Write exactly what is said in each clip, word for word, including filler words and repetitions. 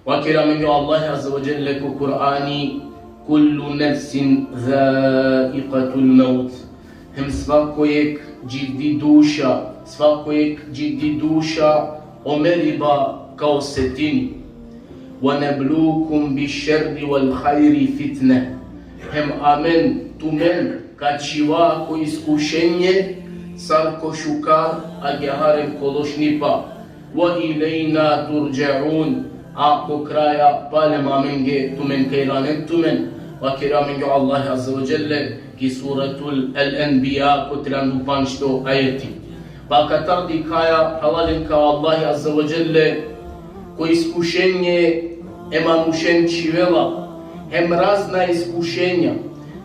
Vakeri amenge o Allah Azze ve Dželle ko Kur'ani: "Kullu nefsin zaiqatul maut." Hem svako jek dživdi duša, svako jek dživdi duša o meriba ka osetini. "Ve neblukum bi šerri vel hajri fitne." Hem amen tumen ka čhiva ko iskušenje, sar ko šukar, agjaar hem ko lošnipa. "Ve ilejna turđaun." A ko kraja palem amenge tumen ka iranen tumen. Vakeri amenge o Allah Azze ve Dželle ki Suratul El-Enbija ko trianda u pandžto ajeti. Pa katar dikhaja, halalen ka o Allah Azze ve Dželle, ko iskušenje e manušen čhivela, hem razna iskušenja.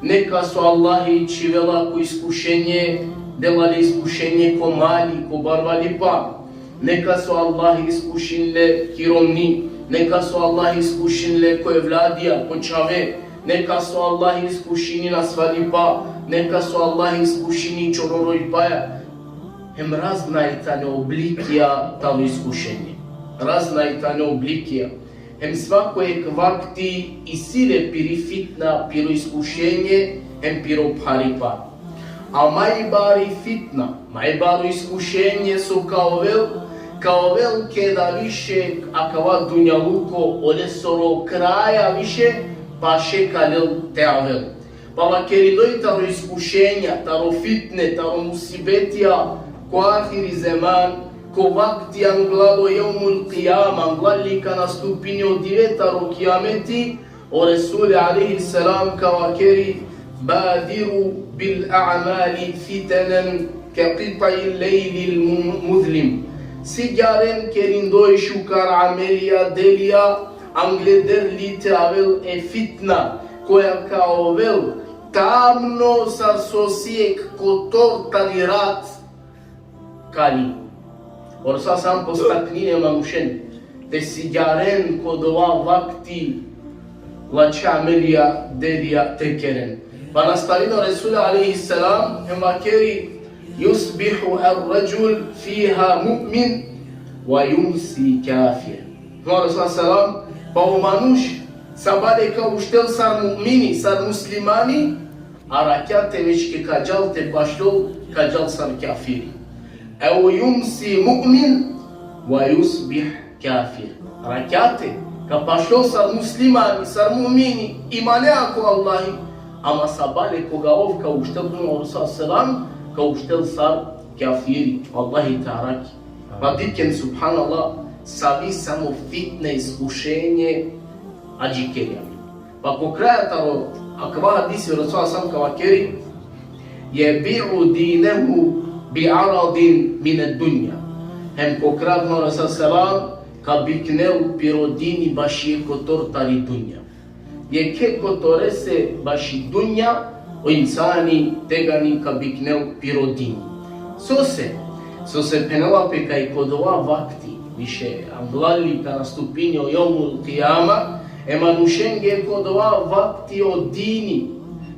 Nekas o Allah čhivela ko iskušenje, dela le iskušenje ko mali, ko barvalipa. Nekas o Allah iskušini le ki romni, nekas o Allah iskušini le ko evladija, ko čhave, nekas o Allah iskušini nasvalipa, nekas o Allah iskušini čororojpaja. Hem razna i tane oblikija taro iskušenje. Razna i tane oblikija. Hem svako jek vakti isi le piri fitna, piro iskušenje, hem piro pharipa. A maj bari fitna, maj baro iskušenje so ka ovel, ka ovel keda više akava dunjaluko olesoro kraja više paše ka lel te avel. Pa vakerindoj taro iskušenja, taro fitne, taro musibetija ko ahiri zeman, ko vakti anglal o jevmul kijama, anglal li ka nastupini o dive taro kijameti, o Resul alejhi selam ka vakeri: "Badiru bil a'mali fitenen ke kit'il lejlil mu-, muzlim." Sigjaren kerindoj šukar amelija, delija, angleder li te avel e fitna, koja ka ovel tamno sar so si jek kotor tari rat kali. O Resul selam postaknini e manušen te sigjaren ko dova vakti lačhe amelija, delija te keren. Pa nastavini o Resul alejhi selam hem vakeri: "Jusbihu ar-rajul fiha mu'min ve jumsi kafir." O Resul selam, pa o manuš sabale ka uštel sar mu'mini, sar muslimani, a rakjate već ke ka džal te pašljol, ka džal sar kafiri. Ev jumsi mu'min ve jusbih kafir. Rakjate ka pašljol sar muslimani, sar mu'mini, imanea ko Allahi, ama sabale koga ov ka uštel, o Resul selam, ka uštel sar kafiri. Allahi te araki. Pa dikhen, subhanallah, savi samo fitne, iskušenje adžikeri amen. Pa ko kraja taro akava hadisi o Resul selam ka vakeri: "Jebi'u dinehu bi aradin mine dunja." Hem ko kraja o Resul selam ka biknel piro dini baši jek kotor tari dunja. Jekhe kotorese baši dunja o insani tegani ka biknel piro dini. Sose, sose phenela pe kaj ko dova vakti više anglal li ka nastupini o jevmul kijama, e manušenge ko dova vakti o dini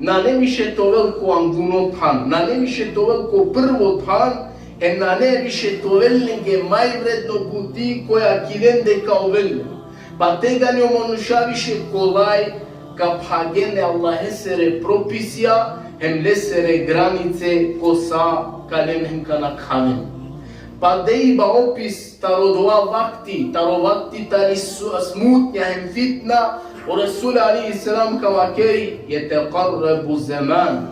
nane više te ovel ko anguno than, nane više te ovel ko prvo than, e nane više te ovel lenge maj vredno buti koja ki lende ka ovel. Pa tegani o manuša više kolaj ka phagen e Allahesere propisija, hem lesere granice ko sa ka len hem ka nakhaven. Pa dejba opis taro dova vakti, taro vakti tari su-, smutnja hem fitna, o Resul alejhi selam ka vakeri: "Jetekarrebu zeman."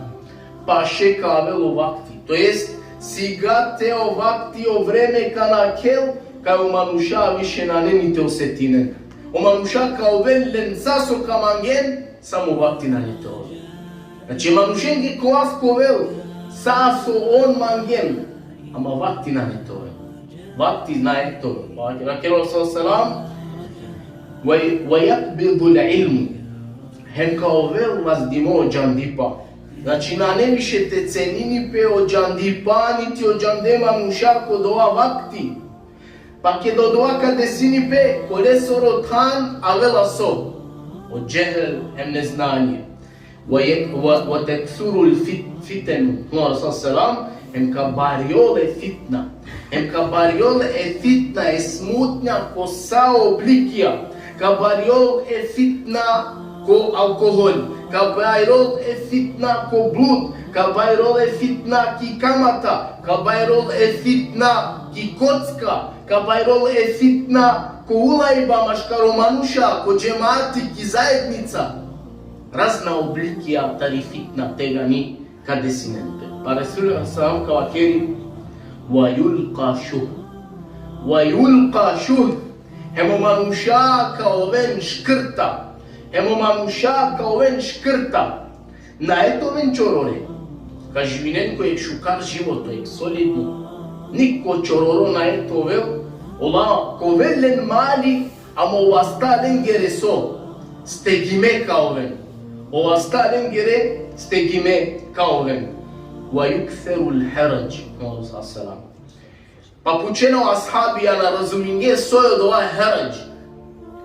Paše ka avel o vakti. To jest, sigate o vakti, o vreme ka nakhel, kaj o manuša više nane ni te osetinen. O manuša ka ovel len sa so ka mangen, samo vakti nane te ovel. Znači, manušenge ka ovel sa so on mangen, ama vakti nane te ovel. Vakti nane te ovel. Vakti, vakti o Resul selam, ve, ve jekbidul ilmu. Hem ka ovel vazdimo o džandipa. Znači, nane više te cenini pe o džandipa, niti o džande manuša ko dova vakti. Pa keda dova ka desini pe, ko lesoro than avela so? O džehl hem neznanje. Ve, ve, ve teksurul fit-, fitenu. O Resul selam, hem ka barjol e fitna. Hem ka barjol e fitna, e smutnja, ko sa oblikija. Ka bajrol e fitna ko alkohol, ka bajrol e fitna ko blud, ka bajrol e fitna ki kamata, ka bajrol e fitna ki kocka, ka bajrol e fitna ko ulajba maškaro manuša, ko džemati, ki zajednica. Razna oblikija tari fitna tegani ka desinen pe. Pa Resul alejhi selam ka vakeri: "Ve julka šuh." "Ve julka šuh." Hem o manuša ka oven škrta. Hem o manuša ka oven škrta. Nae te oven čorore. Ka živinen ko jek šukar životo, jek solidno. Niko čororo nae te ovel, ola ka ovel len mali, ama o vasta lengere so, stegime ka oven. O vasta lengere stegime ka oven. "Ve jukserul heradž." Alejhi selam. Pa pučena o ashabija, na razuminge so je odova heradž.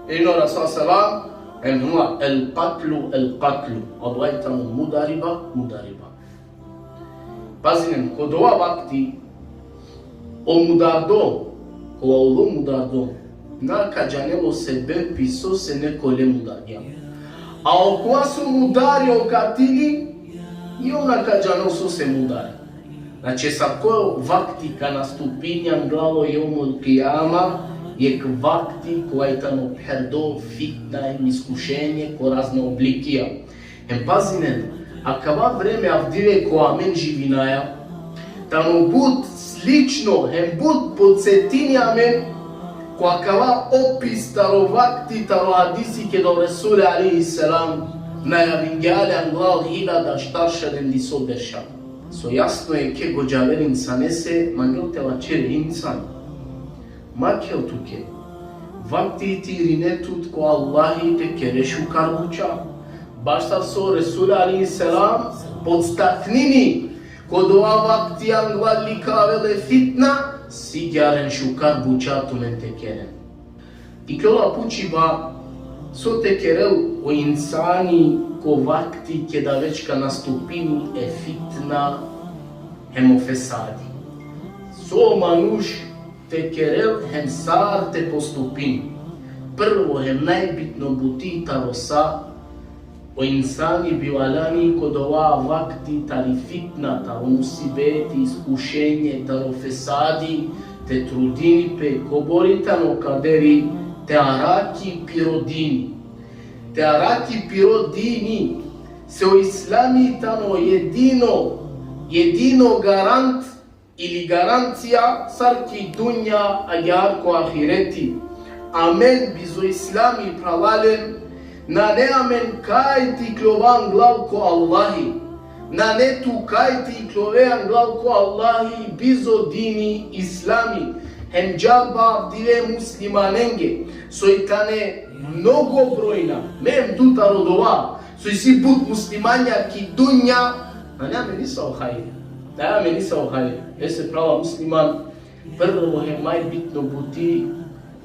Ino Resul selam, em huma el katlu, el katlu. Odova i tano mudariba, mudariba. Pazinen, ko dova vakti, o mudardo, kova ulo mudardo, na ka džanel o sebepi sose neko le mudargja. A okova so mudargja, o katili, i ov na ka džanel sose mudargja. Znači, sako vakti ka nastupini anglal o jevmul kijama, jek vakti kova i tano pherdo fitna hem iskušenje ko razna oblikija. Hem pazinen, akava vreme avdive ko amen živinaja, tano but slično, hem but podsetini amen ko akava opis taro vakti, taro hadisi, keda o Resul alejhi selam najavingja le anglal hiljada štar šerendiso berša. So jasno e, ke godžaver insanese, mangel te vaćer: insan, ma khel tuke. Vakti ti irine tut ko Allahi te kere šukar buća. Baš sar so Resul alejhi selam podstaknini, ko dova vakti anglal li ka avel e fitna, sigjaren šukar buća tumen te keren. Ikljola pučiba: so te kerel o insani ko vakti keda već ka nastupini e fitna hem o fesadi? So o manuš te kerel hem sar te postupini? Prvo hem najbitno buti taro sa, o insani bi valjani ko dova vakti tari fitna, taro musibeti, iskušenje, taro fesadi, te trudini pe kobor i tano kaderi te araki piro dini. Te araki piro dini, se o islami tano jedino, jedino garant ili garancija sar ki dunja agjaar ko ahireti. Amen bizo islami, phralalen, nane amen kaj te ikljova anglal ko Allahi. Nane tu kaj te ikljove anglal ko Allahi bizo dini islami. Hem džaba avdive muslimanenge, soj tane mnogobrojna, me hem tu taro dova, so isi but muslimanja ki dunja, nane amen nisavo hajri. Nane amen nisavo hajri. Ese, phrala musliman, prvo hem najbitno buti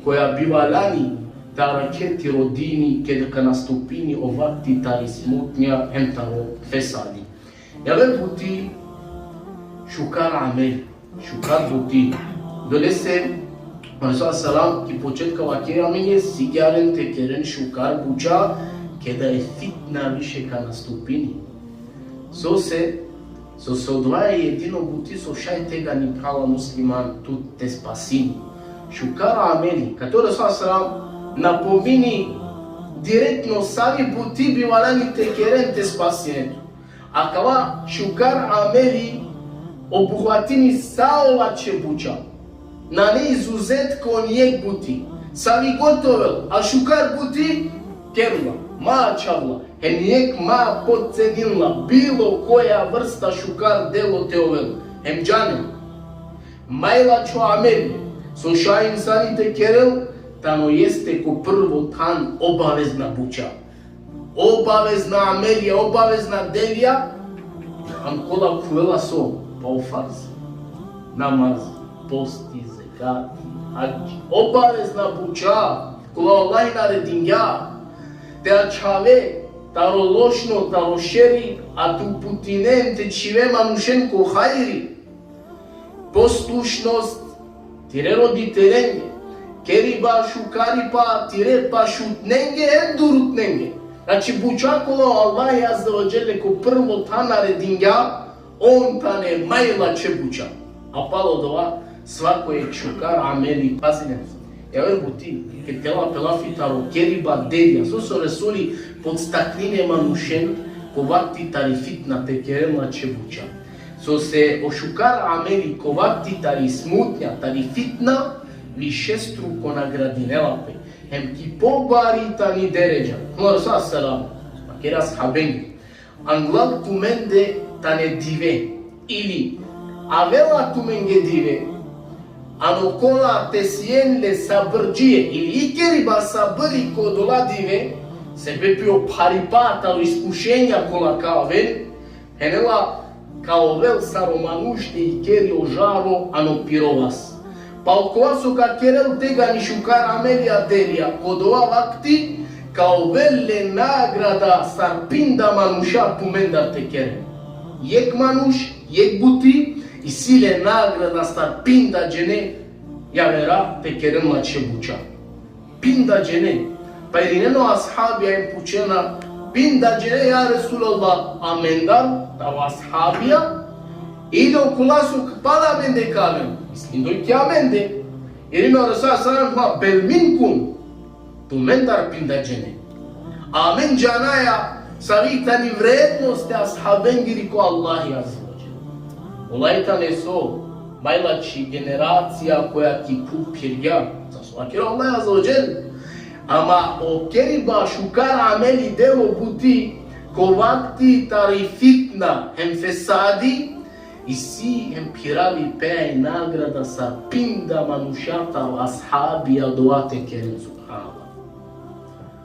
koja bi valjani te arakhe tiro dini keda ka nastupini o vakti tari smutnja hem taro fesadi. Javer buti šukar amel. Šukar buti. Dolese, Resul selam ki početka vakeri amenge: sigjaren te keren šukar buća, keda e fitna više ka nastupini. Sose, sose odova e jedino buti so šaj tegani, phrala musliman, tut te spasini. Šukar ameli. Kate o Resul selam napomini direktno savi buti bi valjani te keren te spasinen tut. Akava šukar ameli obuhvatini sa olaće buća. Nane izuzetko nijek buti. Savi god te ovel, a šukar buti, kerla, ma ačhavla, hem nijek ma potcenila bilo koja vrsta šukar delo te ovel. Hem džanen, majlačho ameli so šaj insani te kerel, tano jeste ko prvo than obavezna buća. Obavezna amelija, obavezna delija, an kola khuvela so, pa o farz. Namaz, posti, zekati, hadži. Obavezna buća, kola o Allah naredingja, te ačhave taro lošno, taro šeri, a te uputinen, te čhive manušen ko hajri. Poslušnost tire roditelenge, Keriba šukaripa tire pašutnenge hem durutnenge. Znači, buća kola o Allahi Azze ve Dželle ko prvo than naredingja, on tane majlače buća. A palo dova, svako jek šukar ameli, pazinen. Javer buti, ked kerela pe lafi taro keriba delija, so o Resuli podstaknini e manušen ko vakti tari fitna te keren lače buća. Sose o šukar ameli ko vakti tari smutnja, tari fitna, višestruko nagradinela pe. Hem ki pobari tani deredža. Muhammed sallallahu alejhi ve sellem vakerel ashabenge: Anglal tumende tane dive, ili avela tumenge dive, ano kola te sien le sabrdžie, ili ikeriba sabri ko dola dive, sebepi o pharipa taro iskušenja kola ka aven, phenela, ka ovel sar o manuš te ikeri o žaro ano piro vas. Pa okova so ka kerel tegani šukar amelija, delija, ko dova vakti, ka ovel le nagrada sar pinda manuša tumendar te keren. Jek manuš, jek buti, isi le nagrada sar pinda džene javera te keren lače buća. Pinda džene. Pa irinena o ashabija hem pučena: Pinda džene, ja Resulallah, amendar, taro ashabija, ili okola so pala amende ka aven? Mislinena ki amende. Irini o Resul sallallahu alejhi ve sellem: Bel minkum, tumendar pinda džene. Amen džanaja savi tani vrednost e ashabengiri ko Allahi Azze ve Dželle. Ola i tane so, majlači generacija koja ki phuv phirgja. Sar so vakerel o Allah Azze ve Dželle. Ama o keriba šukar ameli, delo, buti, ko vakti tari fitna hem fesadi, isi hem phiravi pe i nagrada sar pinda manuša taro ashabija dova te keren, subhanallah.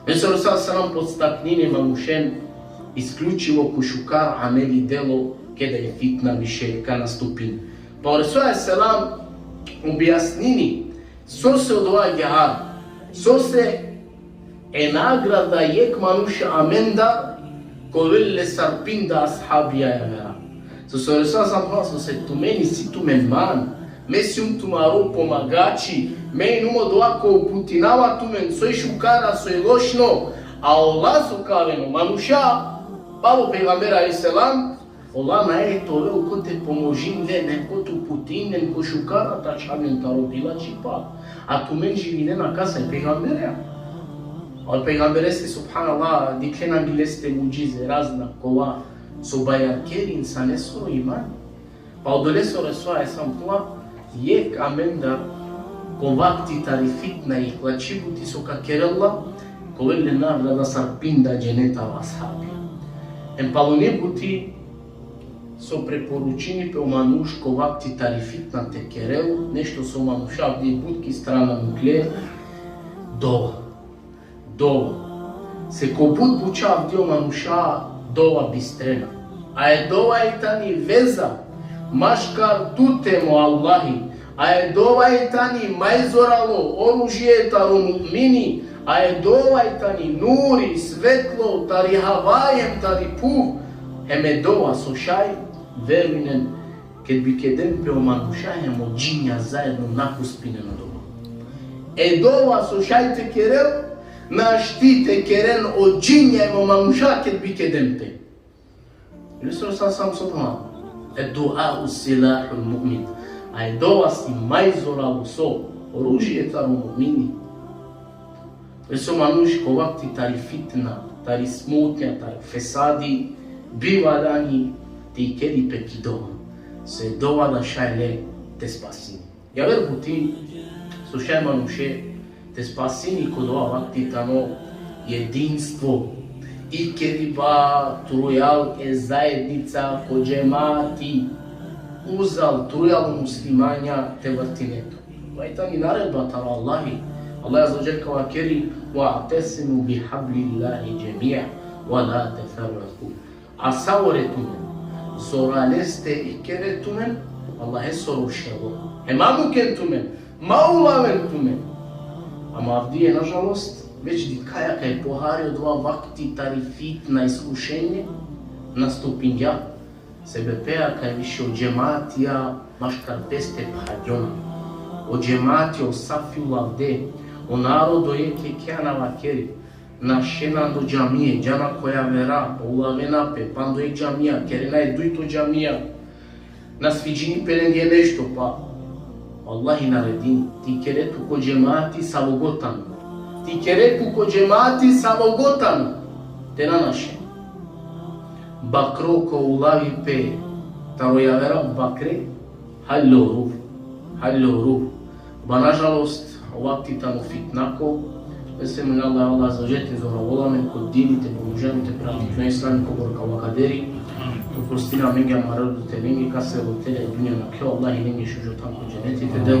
Hem o Resul sallallahu alejhi ve sellem podstaknini e manušen isključivo ko šukar ameli, delo, keda i fitna više ka nastupini. Pa o Resul sallallahu alejhi ve sellem objasnini sose odova agjaar, sose e nagrada jek manuš amendar ka ovel le sar pinda ashabija javera. Sose o Resul sallallahu alejhi ve sellem phenela, sose tumen isi tumen man, me sijum tumaro pomagači, me inum odova ka uputinava tumen soj šukar a soj lošno, a ola so ka aven, o manuša palo pejgamber alejhi selam, ola nae te ovel ko te pomožini len, nego te uputini len ko šukar a te ačhavi len taro bilačipa. A tumen živinena kas? E pejgambereja. A o pejgamberese, subhanallah, dikhena mi leste mudžize razna, kova so bajarkeri insanesoro iman. Pa odolese o Resul sallallahu alejhi ve sellem phenela, jek amendar ko vakti tari fitna i lači buti so ka kerel la, ka ovel le nagrada sar pinda džene taro ashabija. Hem palune buti so preporučini pe o manuš ko vakti tari fitna te kerel, nešto so manuša avdive but ki strana mukle, dova. Dova. Se ko but buća avdive o manuša dova bistrena. A e dova i tani veza maškar tute hem o Allahi. A e dova i tani majzoralo oružje taro mu'mini. A e dova i tani nuri, svetlo, tari hava hem tari phuv. Hem e dova so šaj, verujnen, ked bikeden pe o manuša hem o džinja zaedno, na ka uspinen odova. E dova so šaj te kerel, našti te keren o džinja hem o manuša ked bikeden pe. Resul sallallahu alejhi ve sellem so phenela: Ed-du'a'u silahul mu'min. A e dova si majzoralo so, oružje taro mu'mini. Sose o manuš ko vakti tari fitna, tari smutnja, tari fesadi, bi valjani te ikeri pe ki dova. Se dova da šaj le te spasini. Javer buti so šaj manuše te spasini ko dova vakti tano jedinstvo. Ikeriba trujal e zaednica ko džemati. Uzal trujal muslimanja te vrtinen tu. Ova i tani naredba taro Allahi. Allah azze ve dželle ka vakeri: Wa'tasimu bihablillahi džemi'a, wa la teferraku. Asavore tumen, zoraleste ikere tumen, Allahesoro šelo. Hem ma muken tumen, ma ulaven tumen. Ama avdive, nažalost, već dikhaja kaj pohari odova vakti tari fitna, iskušenje, nastupingja. Sebepi kaj više o džematija maškar peste phagjona. O džemati, o safi ulavde, o narodo jekh jekhe na vakeri. Našena ando džamije, džana ko javera, ulavena pe, panda jekh džamija, kerena e dujto džamija. Na sviđini pe lenge nešto, pa Allahi naredini, ti kere tu ko džemati savo god tano. Ti kere tu ko džemati savo god tano. Te na našen. Bakro ko ulavi pe taro javera bakre, hallo ruv, hallo ruv. Ba nažalost, o vakti tano fitnako, e se moli Allah, Allah azze ve dželle te zoravola amen ko dini, te pomožini, te praktikujini islami kobor ka vakeri, te oprostini amenge, amare roditelenenge, kase roditelja i dunja nakhe, Allah i lenge šužo than ko dženeti te del.